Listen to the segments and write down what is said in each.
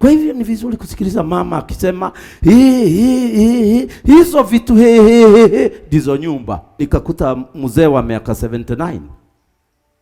Kwa hivyo ni vizuri kusikiliza mama akisema hii hii hii hizo vitu hii hii hii ndizo nyumba. Nikakuta mzee wa miaka 79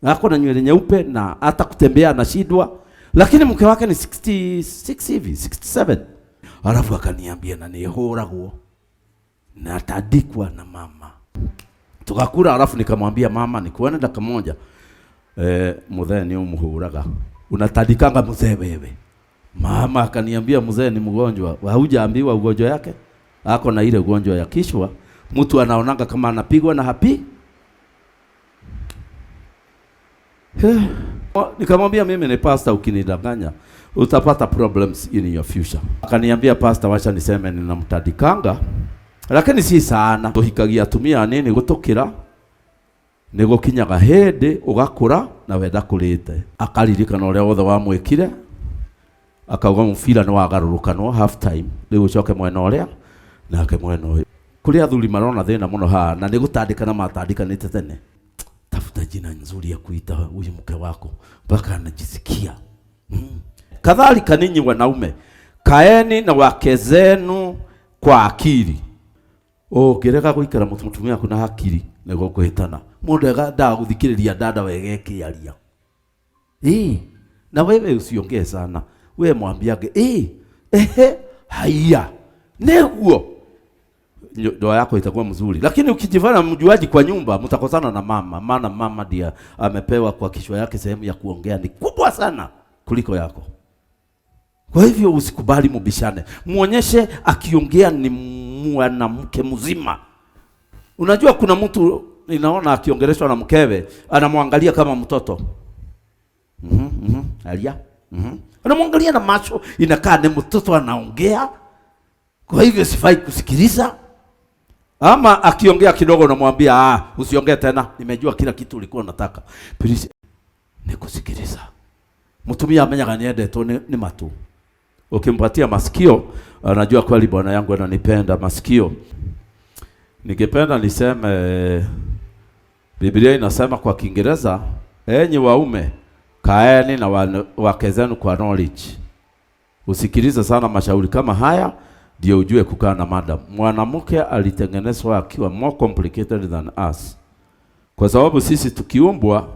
ako na nywele nyeupe na hata kutembea anashindwa, lakini mke wake ni 66 hivi 67. Alafu akaniambia na nihuragwo natandikwa na mama. Tukakula, alafu nikamwambia mama, nikuone dakika moja. Mzee ni umuhuraga, unatandikanga mzee wewe. Mama akaniambia mzee ni mgonjwa, haujaambiwa ugonjwa yake? Ako na ile ugonjwa ya kichwa, mtu anaonanga kama anapigwa na hapi. Nikamwambia mimi ni pastor, ukinidanganya utapata problems in your future. Akaniambia pastor, wacha niseme ninamtandikanga, lakini si sana. Tuhikagia atumia nini gutukira ni gukinyaga hindi ugakura na we ndakurite. Akaririkana uria wothe wamwikire, akauga mubira ni wagarurukanwo half time, riu ucoke mwena uria nake mwena uyu. Kuri athuri marona thina muno haha na ni gutandikana matandikanite tene. Tafuta jina nzuri ya kuita huyu mke wako mpaka anajisikia. Kadhalika ninyi wanaume, kaeni na wake zenu kwa akili. Ũngĩrega gũikara mũtumia waku na hakiri nĩguo kũhĩtana. Mũndũ endaga gũthikĩrĩria dada wega ĩkĩaria. Ĩĩ, na wewe usiongee sana. We mwambiage ĩĩ, ehe, haiya. Nĩguo ndoa yako itakuwa mzuri. Lakini ukijifanya mjuaji kwa nyumba, mtakosana na mama, maana mama ndiye amepewa kwa kichwa yake sehemu ya kuongea ni kubwa sana kuliko yako. Kwa hivyo usikubali mubishane. Muonyeshe akiongea ni mwanamke mzima. Unajua kuna mtu ninaona akiongeleshwa na mkewe anamwangalia kama mtoto. Alia. Anamwangalia na macho inakaa ni mtoto anaongea. Kwa hivyo sifai kusikiliza. Ama akiongea kidogo unamwambia usiongee tena, nimejua kila kitu ulikuwa unataka. Please, nikusikiliza. Mtumia amenyaga niendetwo ni matu. Ukimpatia masikio, anajua kweli bwana yangu ananipenda masikio. Ningependa niseme Biblia inasema kwa Kiingereza, enyi waume kaeni na wake zenu kwa knowledge. Usikilize sana mashauri kama haya ndio ujue kukaa na madam. Mwanamke alitengenezwa akiwa more complicated than us. Kwa sababu sisi tukiumbwa,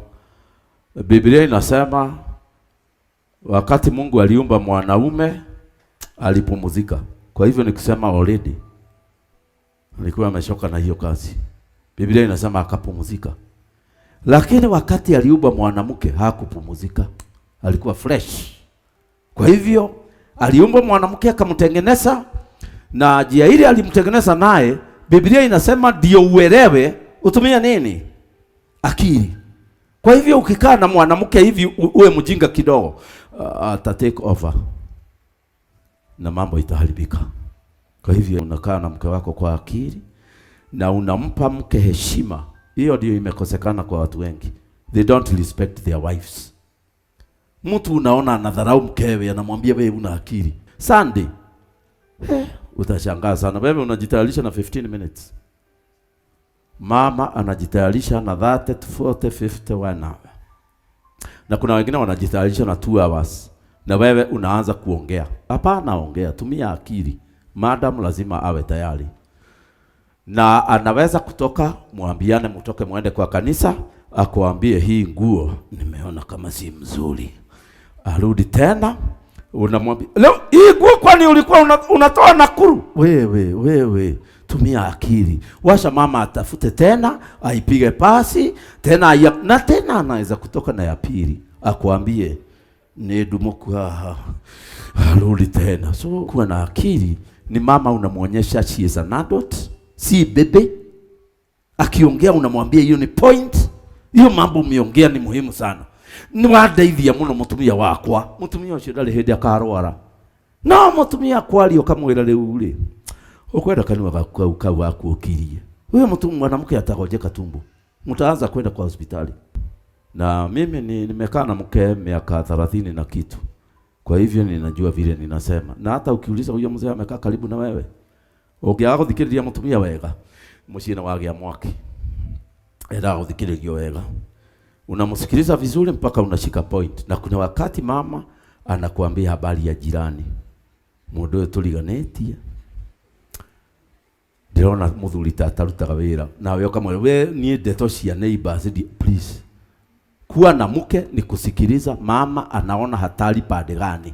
Biblia inasema wakati Mungu aliumba mwanaume alipumzika. Kwa hivyo nikisema already alikuwa ameshoka na hiyo kazi. Biblia inasema akapumzika. Lakini wakati aliumba mwanamke hakupumzika. Alikuwa fresh. Kwa hivyo aliumba mwanamke akamtengeneza, na njia ile alimtengeneza naye, Biblia inasema ndio uelewe utumia nini? Akili. Kwa hivyo ukikaa na mwanamke hivi uwe mjinga kidogo, ata take over na mambo itaharibika. Kwa hivyo unakaa na mke wako kwa akili na unampa mke heshima. Hiyo ndio imekosekana kwa watu wengi. They don't respect their wives. Mtu unaona anadharau mkewe, anamwambia wewe una akili. Sunday. Utashangaa sana. Wewe unajitayarisha na 15 minutes. Mama anajitayarisha na 30 to 40, 50, 1 hour. Na kuna wengine wanajitayarisha na 2 hours. Na wewe unaanza kuongea. Hapana, ongea, tumia akili. Madam lazima awe tayari. Na anaweza kutoka, mwambiane mtoke muende kwa kanisa, akuambie hii nguo nimeona kama si mzuri. Arudi tena, unamwambia leo hii nguo kwani ulikuwa unatoa Nakuru? Wewe, wewe, tumia akili. Washa mama atafute tena, aipige pasi, tena na tena anaweza kutoka na ya pili, akuambie ni haha. Arudi tena. So kuwa na akili ni mama unamuonyesha she is an adult, si bebe. Akiongea unamwambia hiyo ni point. Hiyo mambo umeongea ni muhimu sana. Ni wandeithia muno mutumia wakwa. Mutumia ucio ndari hindi akarwara. No mutumia kwaria ukamwira riu ri, ukwenda kanua gaku kau gaku ukirie. Huyo mtu mwanamke atagonjeka tumbo. Mtaanza kwenda kwa hospitali. Na mimi nimekaa na mke miaka 30 na kitu. Kwa hivyo ninajua vile ninasema. Na hata ukiuliza huyo mzee amekaa karibu na wewe, ũngĩaga gũthikĩrĩria mũtumia wega, mũciĩ nĩ wagĩa mwaki. Endaga gũthikĩrĩrio wega. Unamsikiliza vizuri mpaka unashika point. Na kuna wakati mama Anakuambia habari ya jirani, mundu uyu turiganitie ndirona muthuri ta atarutaga wira, nawe ukamwira we nie ndeto cia neighbors please. Kuwa na mke ni kusikiliza mama anaona hatari pande gani.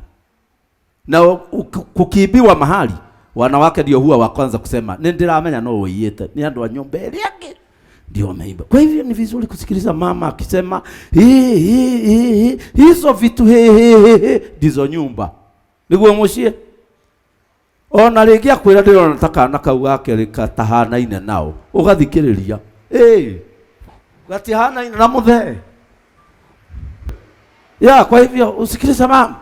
Na kukiibiwa mahali, wanawake ndio huwa wa kwanza kusema ni ndiramenya no uiyite, ni andu a nyumba ĩrĩa ĩngĩ ndio wameiba. Kwa hivyo ni vizuri kusikiliza mama akisema hii hii hii hizo vitu hii hii hii ndizo nyumba niguo muciĩ. Ona rĩngĩ akwĩra ndĩrona ta kana kau gake katahanaine nao, ũgathikĩrĩria gatihanaine na mũthee ya. Kwa hivyo usikilize mama.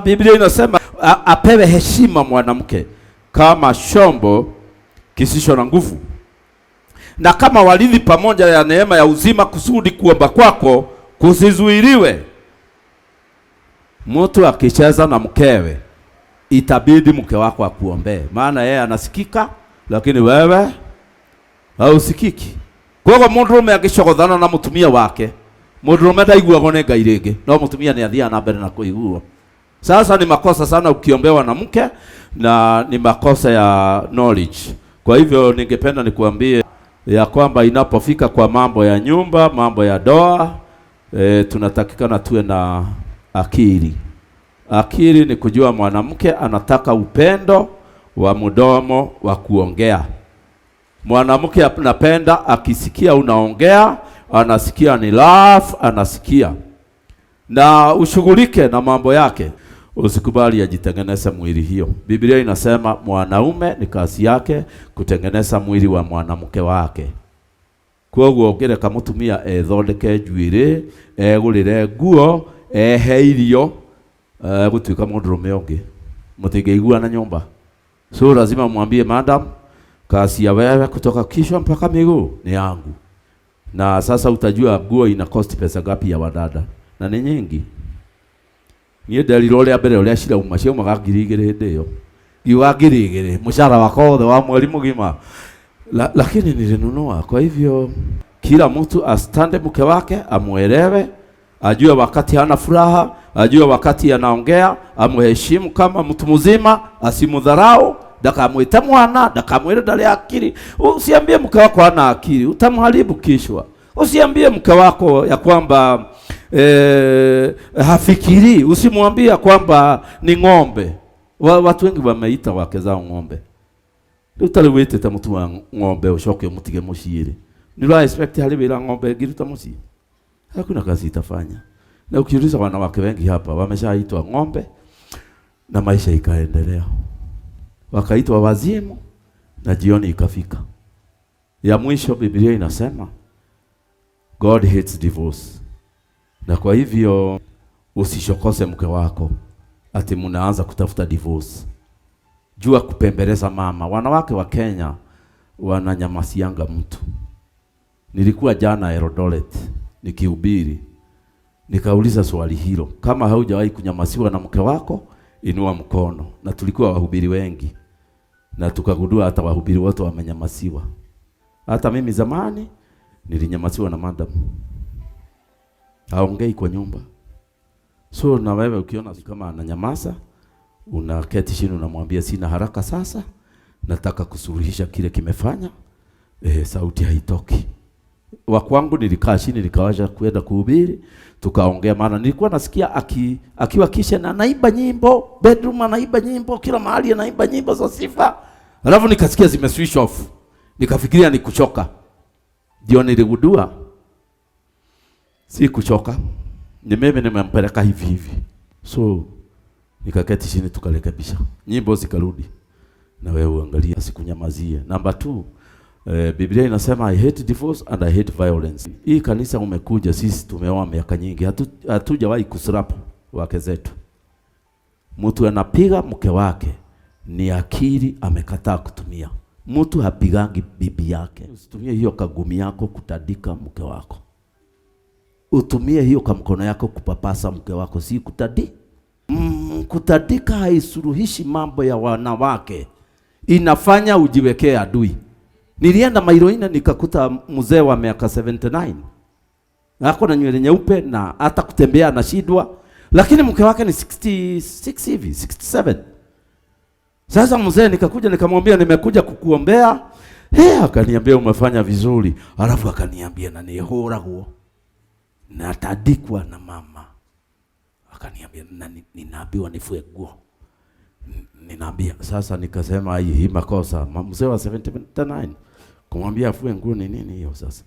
Biblia inasema apewe heshima mwanamke kama chombo kisicho na nguvu, na kama warithi pamoja ya neema ya uzima, kusudi kuomba kwako kusizuiliwe. Mtu akicheza na mkewe, itabidi mke wako akuombee, maana yeye anasikika lakini wewe hausikiki. Kwa hivyo mũndũrũme angĩcogothana na mũtumia wake, mũndũrũme ndaiguagwo nĩ Ngai rĩngĩ, no mũtumia nĩ athiaga na mbere na kũiguo. Sasa ni makosa sana ukiombewa na mke, na ni makosa ya knowledge. Kwa hivyo ningependa nikuambie ya kwamba inapofika kwa mambo ya nyumba, mambo ya doa, tunatakikana tuwe na akili. Akili ni kujua mwanamke anataka upendo wa mdomo wa kuongea. Mwanamke anapenda akisikia unaongea, anasikia ni love, anasikia. Na ushughulike na mambo yake. Usikubali ajitengeneze mwili hiyo. Biblia inasema mwanaume ni kazi yake kutengeneza mwili wa mwanamke wake. Koguo ũngĩreka mũtumia ethondeke njuĩrĩ, egũrĩre nguo, ehe irio, gũtuĩka mũndũrũme ũngĩ, mũtingĩiguana nyũmba. So lazima mwambie madam, kazi ya wewe kutoka kichwa mpaka miguu ni yangu. Na sasa utajua nguo ina cost pesa ngapi ya wadada, na ni nyingi. Niĩ nderirwo rĩa mbere ũrĩa cirauma, ciaumaga 2,000 hĩndĩ ĩyo. Ngiuga 2,000 mũcara wakwa wothe wa mweri mũgima. Lakini nilinunua. Kwa hivyo kila mtu astande mke wake, amuelewe, ajue wakati hana furaha, ajue wakati anaongea, amheshimu kama mtu mzima, asimudharau, ndakamwite mwana, ndakamwire ndari akili. Usiambie mke wako hana akili, utamharibu kishwa. Usiambie mke wako ya kwamba hafikiri, usimwambie kwamba ni ng'ombe. Watu wengi wameita wake zao ng'ombe. Rĩu wĩtĩte mũtu wa ng'ombe ũcoke ũmũtige mũciĩ rĩ, nĩ ũra expect harĩ wĩra ng'ombe ĩngĩruta mũciĩ? Hakuna kazi itafanya. Na ukiuliza wanawake wengi hapa wameshaitwa ng'ombe na maisha ikaendelea, wakaitwa wazimu na jioni ikafika. Ya mwisho, Biblia inasema God hates divorce. Na kwa hivyo usishokose mke wako ati mnaanza kutafuta divorce. Jua kupembeleza mama. Wanawake wa Kenya wananyamasianga mtu. Nilikuwa jana Eldoret nikihubiri, nikauliza swali hilo, kama haujawahi kunyamasiwa na mke wako inua mkono. Na tulikuwa wahubiri wengi, na tukagundua hata wahubiri wote wamenyamasiwa. Hata mimi zamani nilinyamasiwa na madam, haongei kwa nyumba. So na wewe ukiona kama ananyamaza, unaketi chini unamwambia sina haraka sasa, nataka kusuluhisha kile kimefanya. Sauti haitoki. Wa kwangu nilikaa chini nikawacha kwenda kuhubiri, tukaongea, maana nilikuwa nasikia akiwa kisha na anaimba nyimbo, bedroom anaimba nyimbo, kila mahali anaimba nyimbo za sifa. Alafu nikasikia zime switch off. Nikafikiria ni kuchoka. Ndio niligundua si kuchoka, ni mimi nimempeleka hivi hivi. So nikaketi chini tukarekebisha, nyimbo zikarudi. Na wewe uangalie, asikunyamazie. Number 2, Biblia inasema I hate divorce and I hate violence. Hii kanisa umekuja, sisi tumeoa miaka nyingi, hatujawahi kuslap wake zetu. Mtu anapiga mke wake ni akili amekataa kutumia. Mtu hapigangi bibi yake. Usitumie hiyo kagumi yako kutadika mke wako. Utumie hiyo kamkono yako kupapasa mke wako, si kutadi. Kutadika haisuluhishi mambo ya wanawake. Inafanya ujiwekee adui. Nilienda Mairoina nikakuta mzee wa miaka 79. Ako na nywele nyeupe na hata kutembea anashindwa. Lakini mke wake ni 66 hivi, 67. Sasa mzee nikakuja nikamwambia nimekuja kukuombea. Hey, akaniambia umefanya vizuri. Alafu akaniambia na nihuragwo. Natadikwa na mama. Akaniambia na ninaambiwa nifue nguo. Ninaambia sasa, nikasema hii makosa. Mzee wa 79 kumwambia afue nguo ni nini hiyo sasa?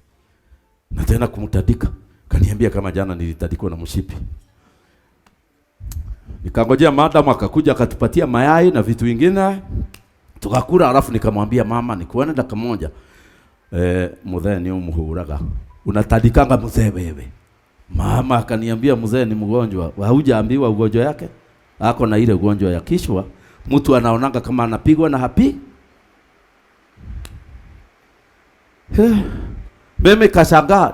Na tena kumtadika. Kaniambia kama jana nilitadikwa na mshipi. Nikangojea madam akakuja akatupatia mayai na vitu vingine. Tukakula, alafu nikamwambia mama nikuone dakika moja. Mzee ni umuhuraga. Unatadikanga mzee wewe. Mama akaniambia mzee ni mgonjwa. Haujaambiwa ugonjwa yake? Ako na ile ugonjwa ya kichwa. Mtu anaonanga kama anapigwa na hapi. Mimi kashangaa,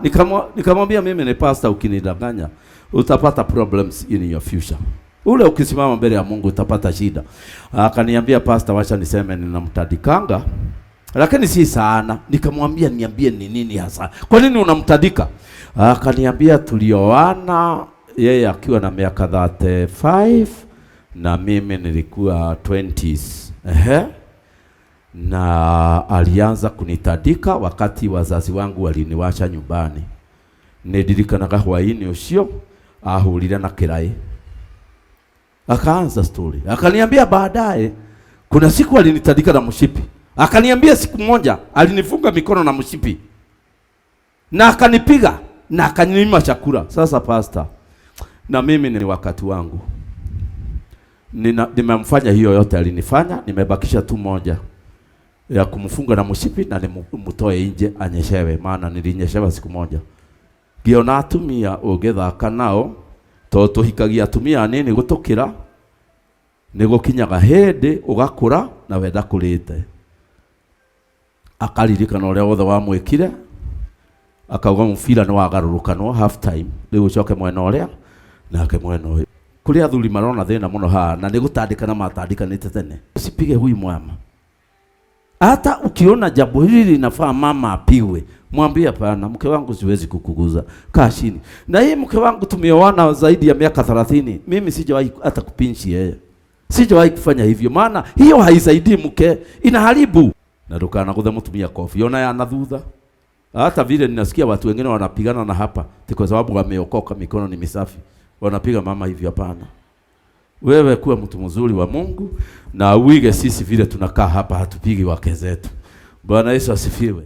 nikamwambia mimi ni pastor, ukinidanganya utapata problems in your future. Ule ukisimama mbele ya Mungu utapata shida. Akaniambia pastor, wacha niseme ninamtadikanga, lakini si sana. Nikamwambia niambie ni nini hasa, kwa nini unamtadika? Akaniambia tulioana yeye akiwa na miaka 35 na mimi nilikuwa 20s. Na alianza kunitadika wakati wazazi wangu waliniwacha nyumbani. Nĩndirikanaga hwaĩ-inĩ ũcio ahũrire na kĩraĩ. Akaanza story. Akaniambia baadaye kuna siku alinitadika na mshipi. Akaniambia siku moja alinifunga mikono na mshipi. Na akanipiga na akaninyima chakula. Sasa pastor, na mimi ni wakati wangu. Nimemfanya hiyo yote alinifanya, nimebakisha tu moja ya kumfunga na mshipi na nimtoe nje anyeshewe, maana nilinyeshewa siku moja. Ngiona atumia ũngĩthaka nao to tũhikagia atumia anini gũtũkĩra, nĩgũkinyaga hĩndĩ ũgakũra na we ndakũrĩte. Akaririkana ũrĩa wothe wamwĩkire, akauga mũbira nĩ wagarũrũkanwo half time, rĩu ũcoke mwena ũrĩa nake mwena ũyũ. Kũrĩ athuri marona thĩna mũno haha na nĩ gũtandĩkana matandĩkanĩte tene. Usipige huyu mama. Hata ukiona jambo hili linafaa mama apigwe, mwambie hapana, mke wangu siwezi kukuguza, kaa chini. Na hii mke wangu tumeoana zaidi ya miaka 30, mimi sijawahi hata kupinchi yeye. Sijawahi kufanya hivyo, maana hiyo haisaidii mke, inaharibu. Na ndũkanagũthe mũtumia kofi, ona ya na thutha. Hata vile ninasikia watu wengine wanapigana na hapa, ti kwa sababu wameokoka, mikono ni misafi. Wanapiga mama hivyo, hapana. Wewe kuwa mtu mzuri wa Mungu na uige sisi vile tunakaa hapa, hatupigi wake zetu. Bwana Yesu asifiwe.